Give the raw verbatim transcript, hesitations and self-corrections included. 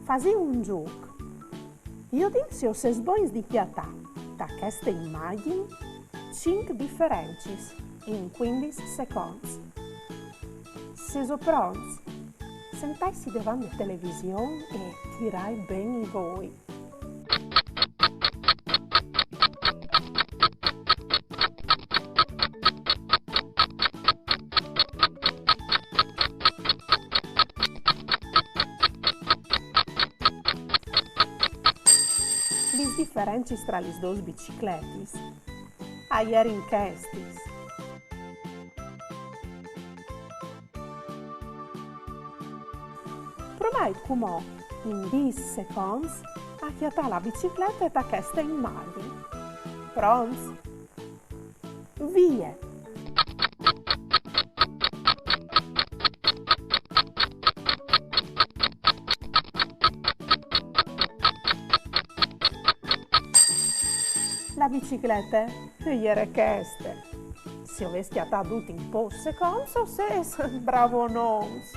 Fasìn un zûc. Viodìn se o sês bogns di cjatâ ta cheste imagjin cinc diferencis in cuindis seconts. Sêso pronts? Sentaitsi devant de television e tirait ben i voi. Lis diferencis tra lis dôs bicicletis a jerin chestis. Provait cumò, in dîs seconts, a cjatâ la biciclete ta cheste imagjin. Pronts? Vie! La biciclete e jere cheste. Se o vês cjatât dut in pôcs seconts, o sês bravonons.